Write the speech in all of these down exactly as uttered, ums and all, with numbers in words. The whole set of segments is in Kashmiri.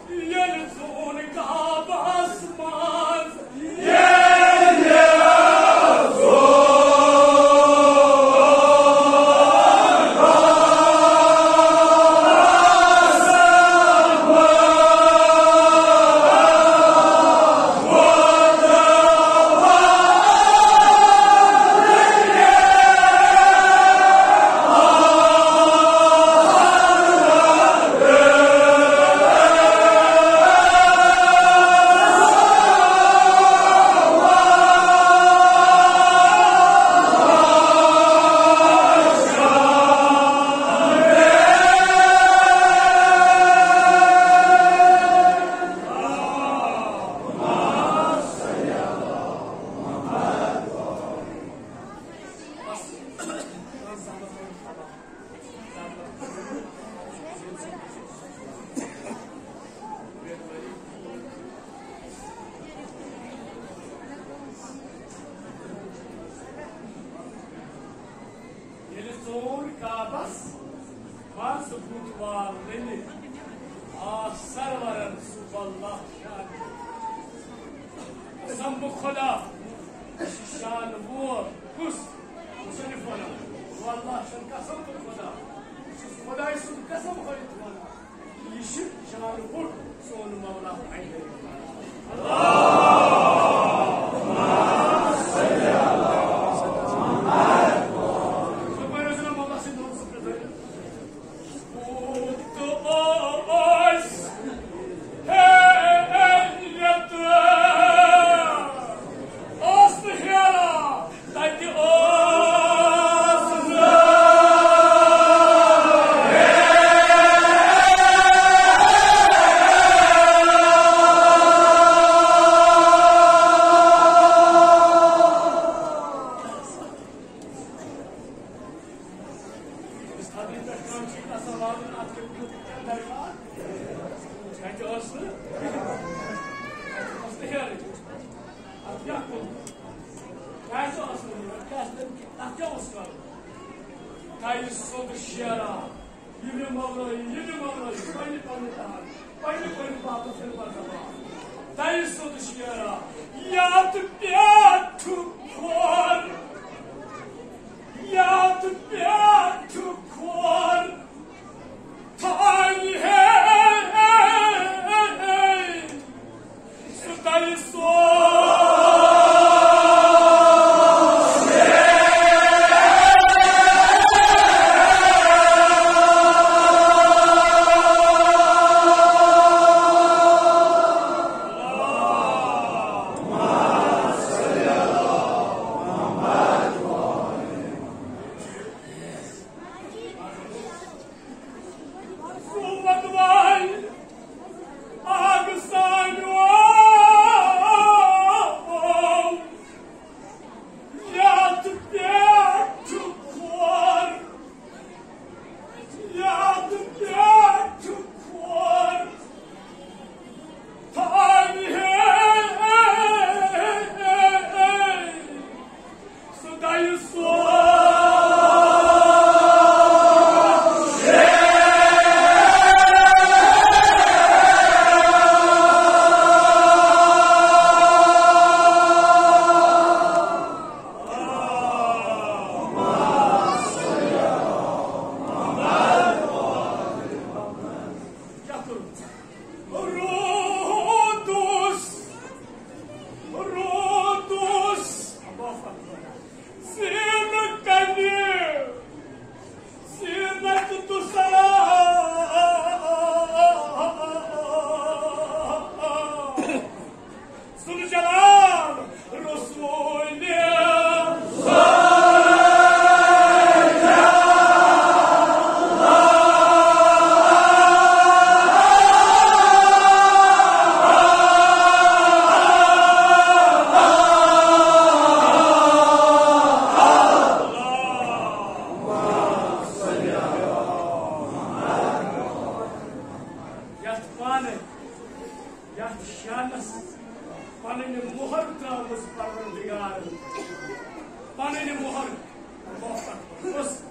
ییٚلہِ زوٗن کعبس منٛز ییٚلہِ ژوٗر کعبس منٛز بُتھ والنہٕ آ سرورن سُہ واللہ شان۔ قسم بہٕ خدا شان وول کُس؟ مُصنِف وَنان، واللہ چھُنہٕ قسم بہٕ خدا، بہٕ چھُس خۄداے سُنٛد قسم ہٲوِتھ وَنان۔ یہِ چھُ جان وُٹ سون مولا۔ تَیہِ سوٚد شیرا، یہِ مےٚ مولٲیی، یہِ مےٚ مولٲیی، پننہِ پننہِ تہان، پننہِ پننہِ باپتھ ییٚلہِ پننہِ باپتھ۔ تَیہِ سوٚد شیرا، یَتھ پٮ۪ٹھ چھُ کھور، یَتھ پٮ۪ٹھ چھُ کھور، تھاوِ ہے۔ روٗدُس، روٗدُس، زیٖنہٕ کنہِ، زیٖنت تہٕ سلام۔ ذوالجلال رسول۔ یتھ پانہٕ، یتھ شانس پنٕنۍ مۄہر ترٲومٕژ پروردگارن۔ پنٕنۍ مۄہر۔ اللہ اکبر۔ بس۔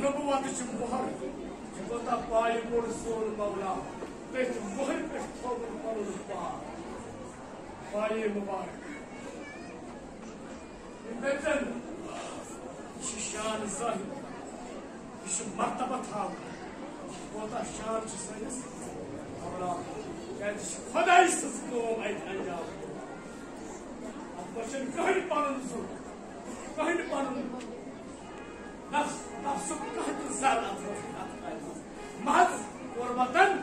نبوتٕچ مۄہر، یہِ کوٗتاہ پایہِ موٚر سون مولا، تٔتھۍ مۄہرِ پٮ۪ٹھ تھووُن پنُن پاو، پایہِ مُبارک۔ یہِ دٔپۍزٮ۪ن، یہِ چھِ شان ظٲہِر، یہِ چھِ مرتبہ تھاوان، یہِ کوٗتاہ شان چھُ سٲنِس مولا، کیٛازِ یہِ چھِ خۄداے سٕنٛز کٲم اَتہِ انجام۔ اَتھ منٛز چھُنہٕ کٕہٕنۍ پنُن زُو، کٕہٕنۍ پنُن نفس، نفسُک کانٛہہ تہِ زر اتھ منٛز، اتھ آیہِ منٛز۔ محض قربتن۔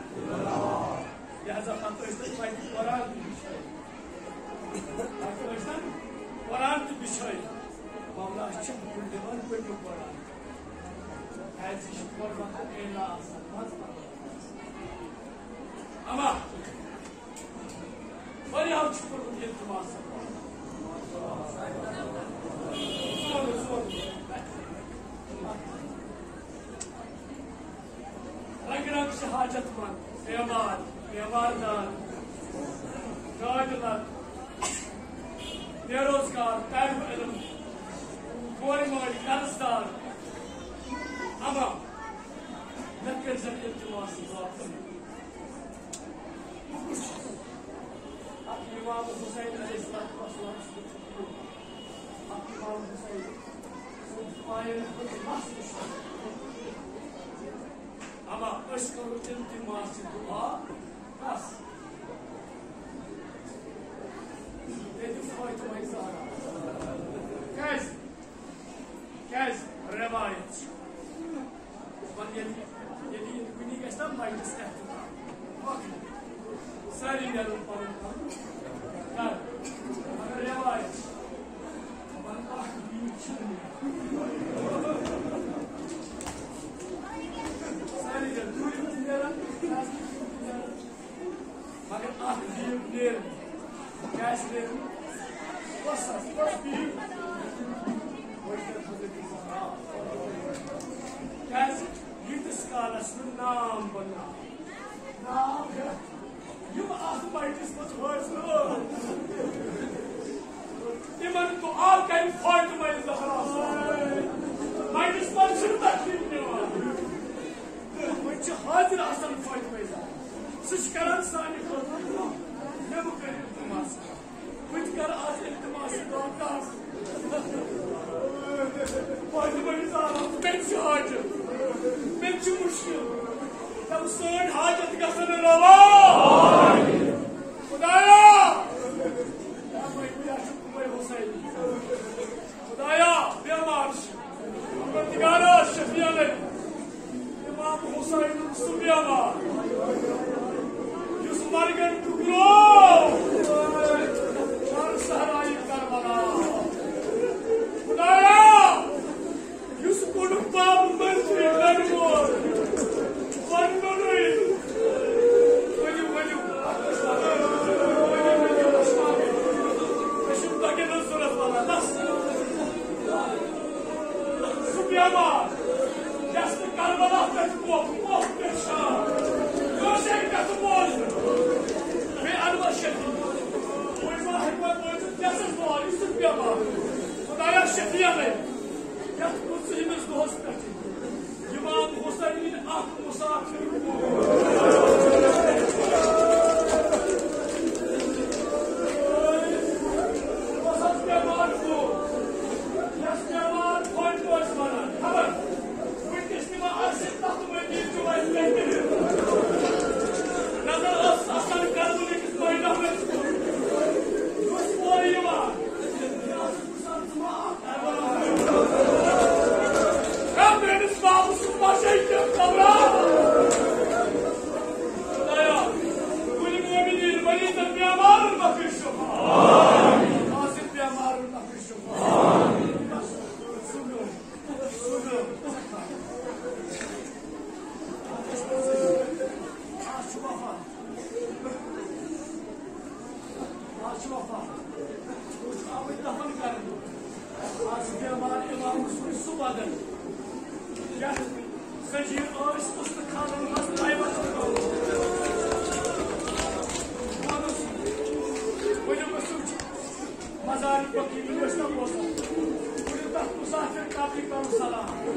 لہذا پتہٕ ٲسۍ تَتہِ پننہِ قرآن تہِ وٕچھان۔ پتہٕ ٲسۍ تَتہِ قرآن تہِ وٕچھان۔ مولا چھِ حکم دِوان، پٔرِو قرآن۔ کیٛازِ یہِ چھُ قربتن اعلیٰ آسان، محض قربتن۔ اما واریاہو چھُ کوٚرمُت التماس۔ رنگہِ رنگہِ چھِ حاجت مند، بیمار، بیمار دار، قٲبلت، بے روزگار، طالب علم، کورِ مٲلۍ، قرض دار۔ اما مےٚ کٔرۍ زن التماس، دعا کٔرِو۔ بہٕ کُس چھُس؟ اکھ امام حسین علیہ الصلوۃ والسلام سُنٛد، اکھ امام حسین سُنٛد پایَن ہُنٛد مَس وُچھُن۔ اما أسۍ کرو التماس، دعا کس؟ تٔمِس فاطمہ زہرا۔ کیٛازِ؟ کیٛازِ؟ روایت چھِ۔ وۄنۍ ییٚلہِ، ییٚلہِ یہِ کُنی گژھِ نا مجلس اختتام، مۄکلہِ۔ سٲری نیرن پنُن پنُن گرٕ۔ مگر روایت چھِ، وۄنۍ اکھ بیٖڑ چھِنہٕ نیران۔ سٲری نیرن، دوٗرِم تہِ نیرن، نزدیٖکِم تہِ نیرن۔ مگر اکھ بیٖڑ نیرِ نہٕ۔ کیٛازِ نیرِ نہٕ؟ کۄس حظ؟ کۄس بیٖڑ؟ وۄنۍ کیٛاہ حضرت زہرا؟ کیٛازِ ییٖتِس کالس نہٕ نام بناو، نام ہٮ۪تھ یِم اتھ مجلس منٛز حٲضِر ٲسۍ، تِمن دعا کرِ فاطمہ زہرا۔ مجلس منٛز چھِنہٕ تکلیف نِوان۔ وۄنۍ چھِ حٲضِر آسان فاطمہ زہرا۔ سُہ چھِ کران سانہِ خٲطرٕ دعا۔ مےٚ مہٕ کٔرِو التماس۔ بہٕ تہِ کرٕ آز التماس دعا۔ فاطمہ زہرا، مےٚ تہِ چھِ حاجت، مےٚ تہِ چھِ مُشکِل۔ تِم سٲنۍ حاجت گژھن روا۔ خدایا، خدایا، بیمار چھِ۔ پروردگارا، شفیع علی، امام حسین سُہ بیمار، یُس مرگن ٹکرو شہر صحرائے کربلا۔ خدایا، یُس کوٚڑُکھ پاپ منتری کرٕ وول، وننُے۔ ؤلِو، ؤلِو۔ مےٚ چھُنہٕ تۄہہِ کیٚنٛہہ ضروٗرت، وَلہٕ بس۔ سُہ بیمار، یَس نہٕ کربلا پٮ۪ٹھ ووت، ووت پریشان۔ کٲنٛسے کَتھٕ بوزنہٕ۔ بیٚیہِ انور شفیع۔ وۄنۍ ما ہیٚکہِ وۄنۍ بوٗزِتھ، یَس اَسہِ وار، یہِ چھُ بیمار۔ خدایا شفیع مےٚ۔ یَتھ پٕنٛژٕہمِس دۄہَس پٮ۪ٹھ امام حسین اکھ مسافر۔ بہٕ اوسُس بیمار گوٚو۔ یَس بیمار فوج اوس وَنان، خبر، وٕنکیٚس نِوان آسہِ تَتھ منٛز یہِ جوان کَتہِ۔ نظر ٲس آسان کربلہٕ کِس میدانَس کُن۔ یہِ اوس اورٕ یِوان۔ ہے، میٲنِس بابہٕ سُنٛد ما چھے کینٛہہ خبرا؟ خدایا، کُلہِ مومنیٖن مریضن بیمارن ما کٔرۍ شفا۔ حاضر بیمارن ما کٔرۍ شفا۔ سُہ میون، سُہ میون۔ آز چھُ وفات۔ آز چھُ وفات۔ آمٕتۍ دفن کرنہٕ۔ آز چھُ بیمار امام حسین سُہ بدن، یتھ زنجیر ٲسۍ پُستہٕ خانن منٛز تیبت کرنہٕ۔ ؤنِو مےٚ سُہ مزار فقیٖر ٲسۍ نہ بوزان۔ ؤنِو تتھ مسافر قبرِ کرو سلام۔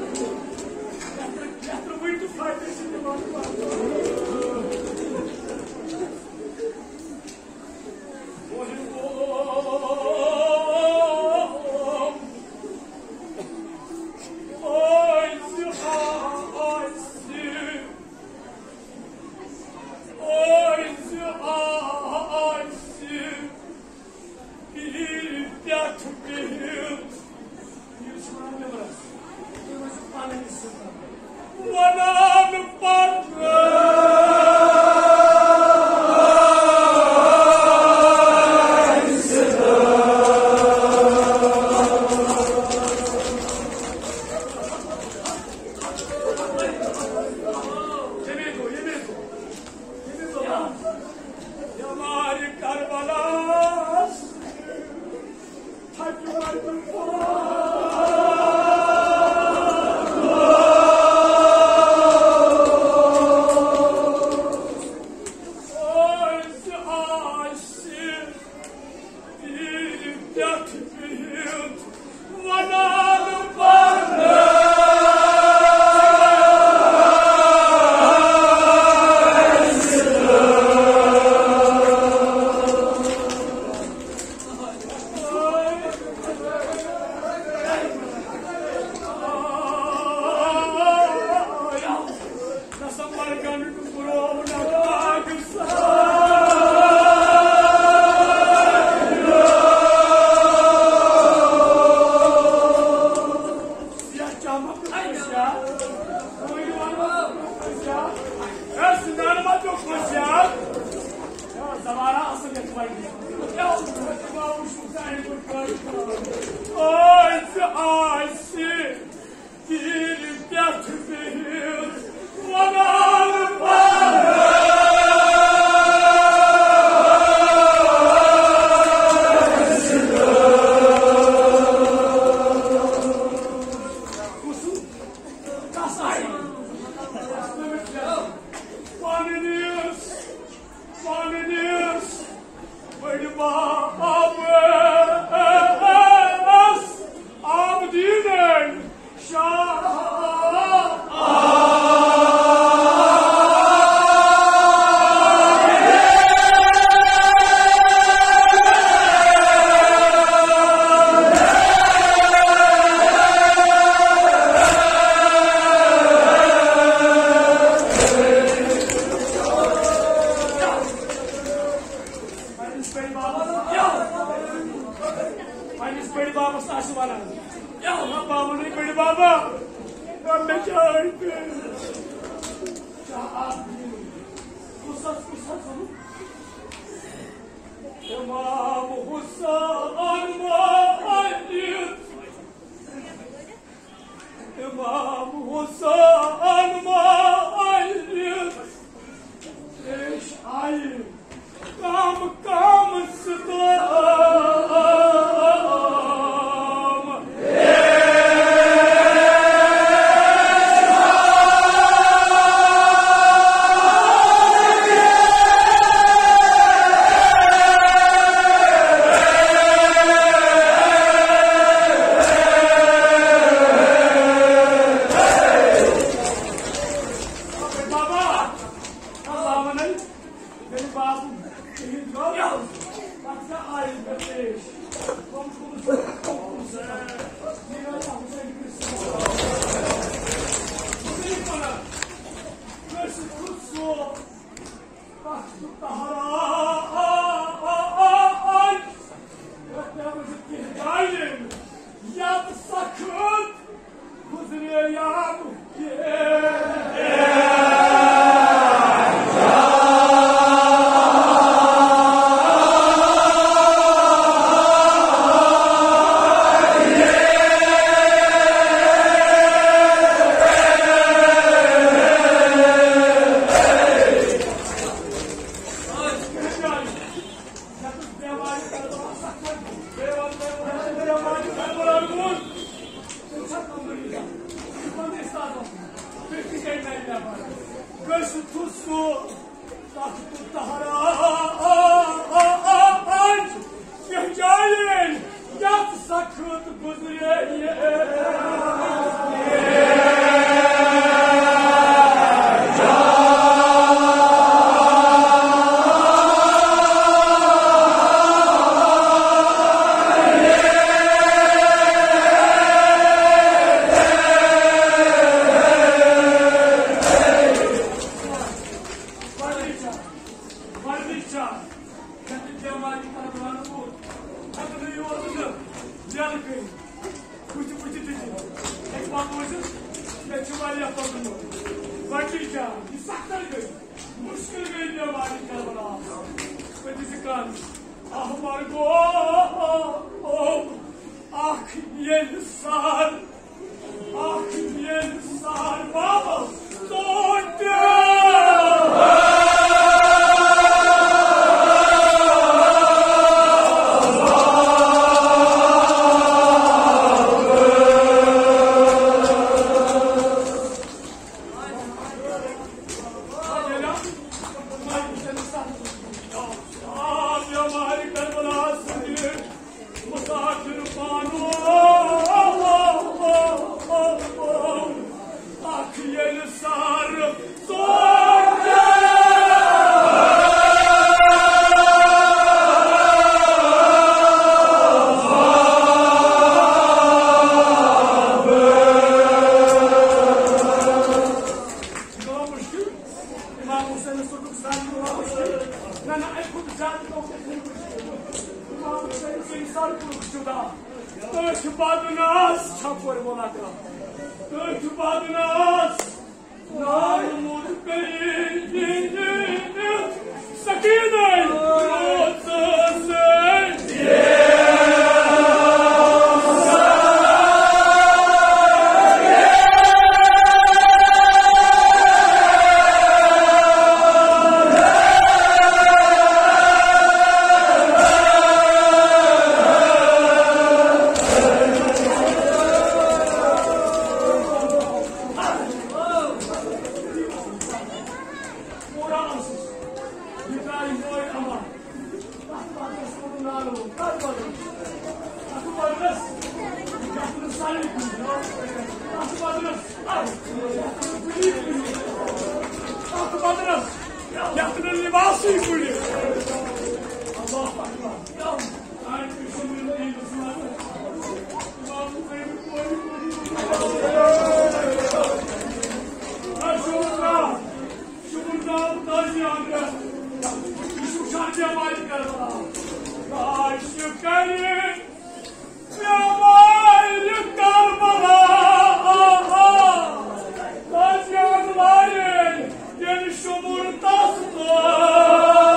بٕتھِ بٕتھِ ٹِچہِ۔ اَکہِ پَتہٕ وٕچھِتھ، مےٚ چھُ واریاہ پَکُن۔ گۄڈٕنِچ جان، یہِ سَتھ ہَتھ گٔے۔ مُشکِل گٔے بیمارِ کربلاہَس۔ پٔتِس کَن۔ اَہمَر گوٚو اَکھ ییٚلہِ سَر، اَکھ ییٚلہِ سَر بابا ژوٚٹ۔ امام حسین صٲبُک زَن اوس۔ نہ، نہ، اَمہِ کھۄتہٕ زیادٕ گوٚو کیٛاہ؟ امام حسین سٕنٛدِ سَر کوٚرُکھ جُدا۔ تٔتھۍ بدنَس چھَپٲرۍ مُلاقات۔ تٔتھۍ بدنَس۔ نارمُد پیٚیہِ سکیٖنَے روزَس۔ شُکُر تام تازِ اَمرَس، یہِ چھُ وٕچھان بیمارِ کربلا۔ کاش کرِ بیمارِ کربلا، تازِ اَمرَس ییٚلہِ شُمُر تَس تہٕ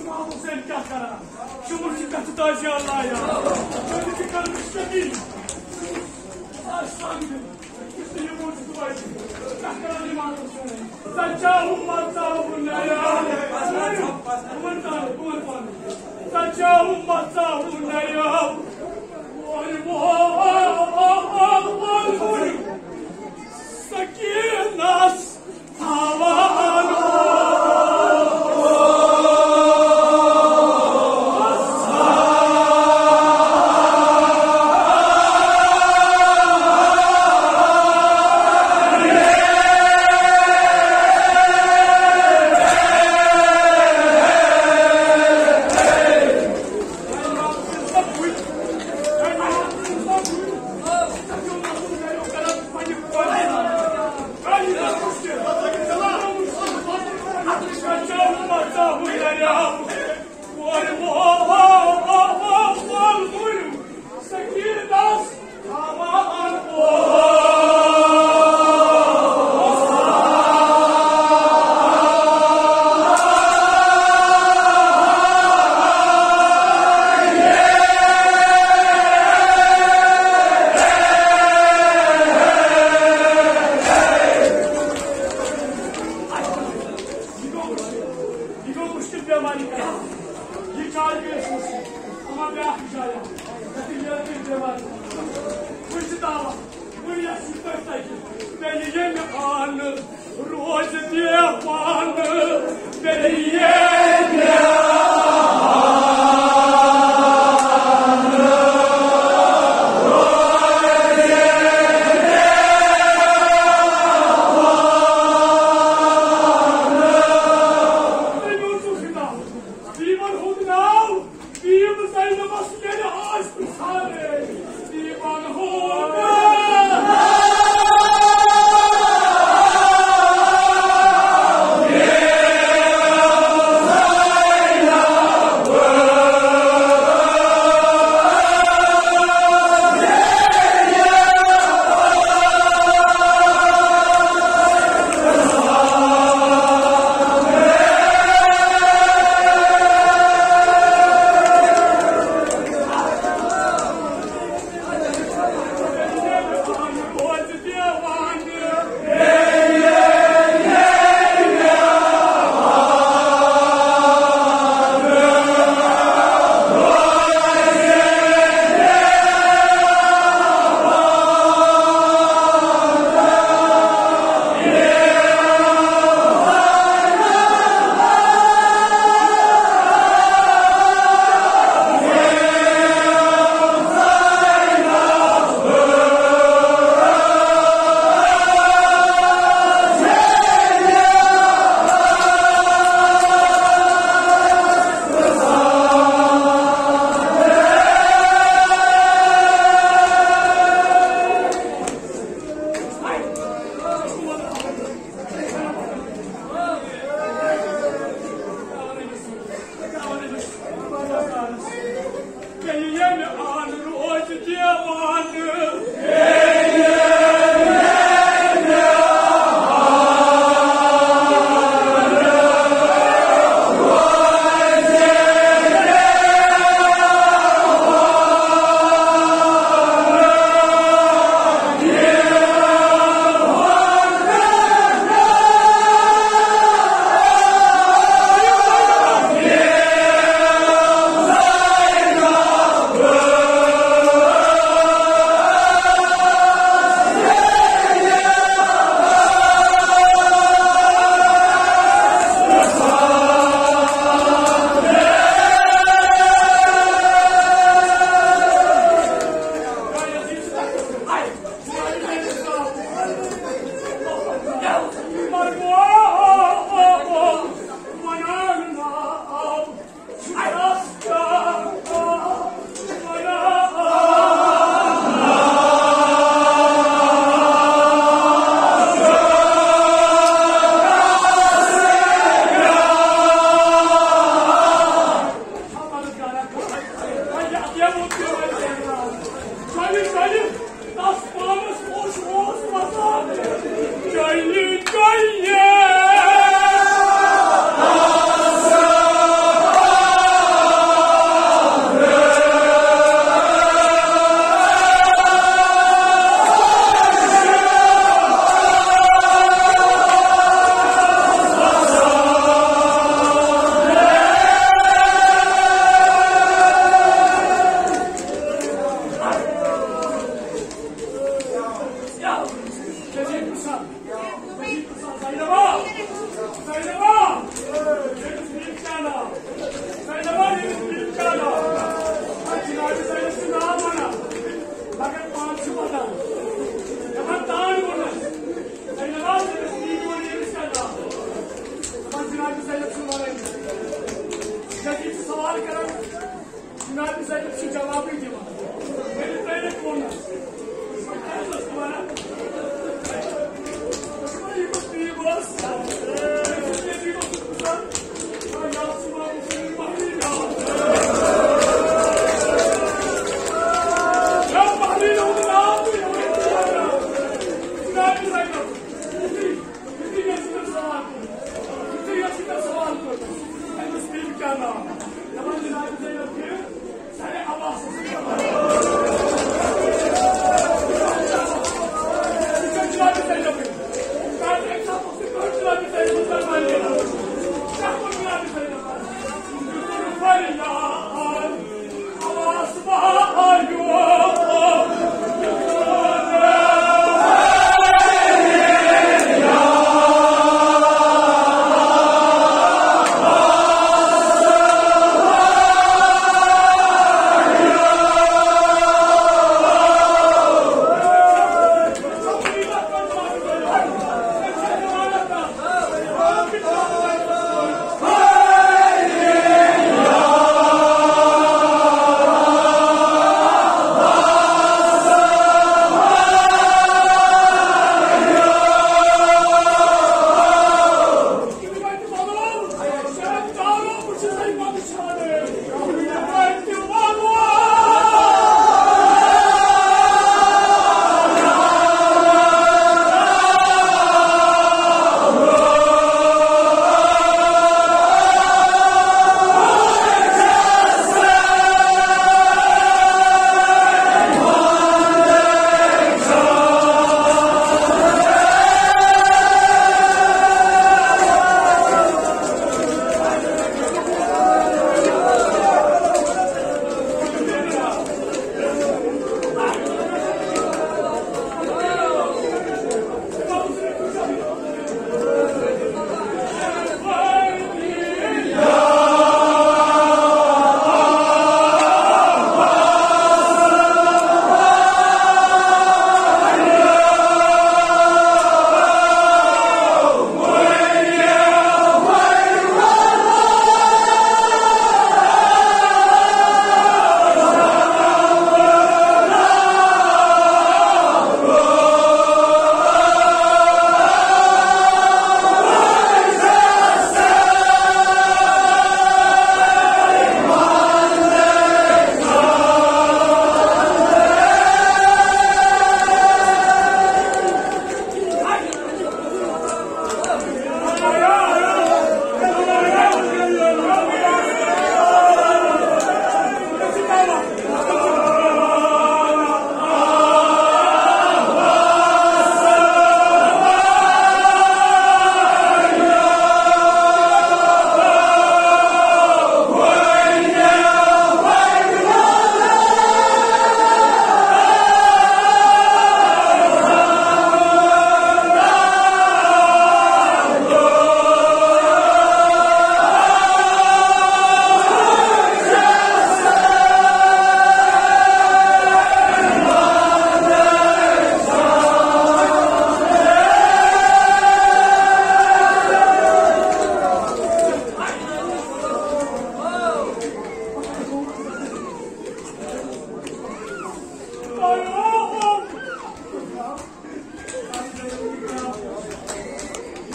امام حسین کیٛاہ کران؟ شُمُر چھِ کَتھِ تازِ اللہ یا۔ تٔمِس چھِ کران شبیٖر۔ آ، شاگرد۔ یُس تہِ یِمو چھُ دُعا چھُ۔ کیٛاہ کران امام حسین؟ ژَتجی ہُہ مَژاہ ہُہ نَیاو۔ بہٕ وَنہٕ پانہٕ، بہٕ وَنہٕ پانہٕ۔ ژَتجی ہُہ مَژاہ ہُہ نَیاو۔ وۄنۍ وۄنۍ سکیٖنَس یہِ گوٚو مُشکِل، یہِ گوٚو مُشکِل بیمارِ کران۔ یہِ چاے گٔے اَسہِ مُشکِل۔ اَما بیٛاکھ جایا، یَتھ یہِ یٔڈ گٔے بیمارِ۔ وٕنہِ چھِ دعوت، وٕنہِ یَتھ چھُ تٔتھۍ تَتہِ۔ مےٚ یہِ ییٚمہِ آنہٕ روزِ دیوان، مےٚ یہِ ییٚمہِ آنہٕ۔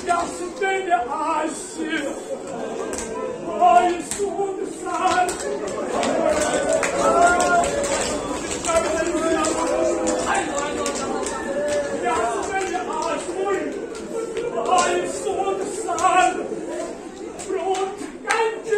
یۄس تیٚلہِ آسہِ، آے سُنٛد سر۔ یۄس تیٚلہِ آسہِ، آے سُنٛد سر۔ برٛونٛٹھ کنہِ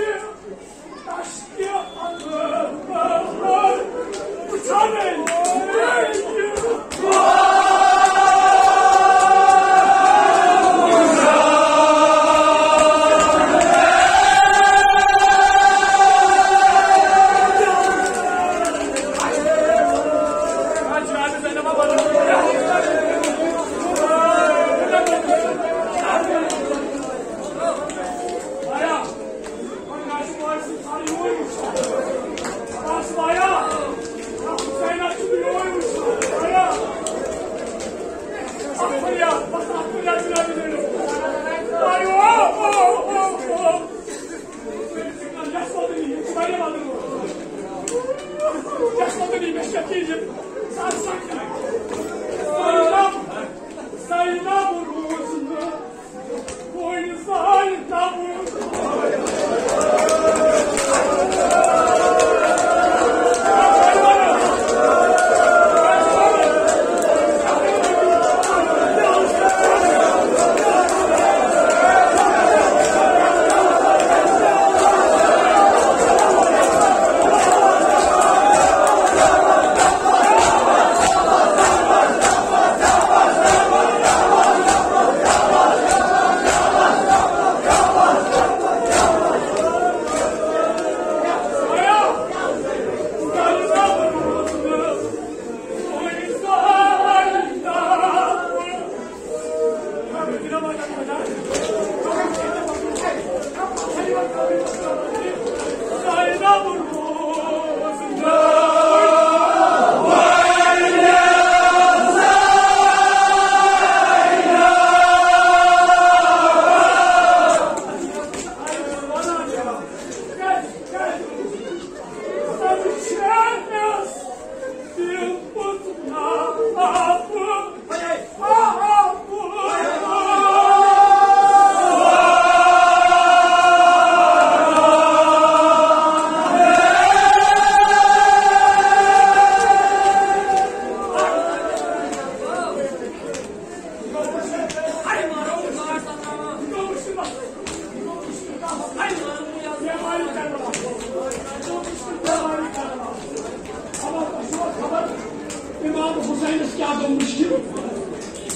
امام حسینس کیا گوٚو مشکل؟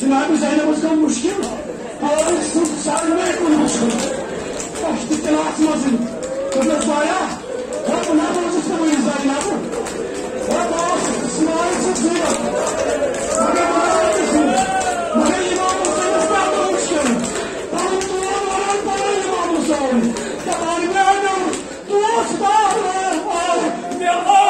جناب زینبس گوٚو مشکل۔ اور سُہ سارنٕے کُن وٕچھُن۔ پشتہٕ کلاس منٛز دوٚپنس، "بایا، ہۄپھ نہ روزُس نہٕ وۄنۍ زینب۔ ہۄپھ اوس اسماعیل سُنٛد زیٖوَن۔ مگر مگر امام حسینس کیا گوٚو مشکل؟ پنُن تور وران پنُن امام حسین۔ دپان، مےٚ اَنیو دوست آو، آو، مےٚ آو۔"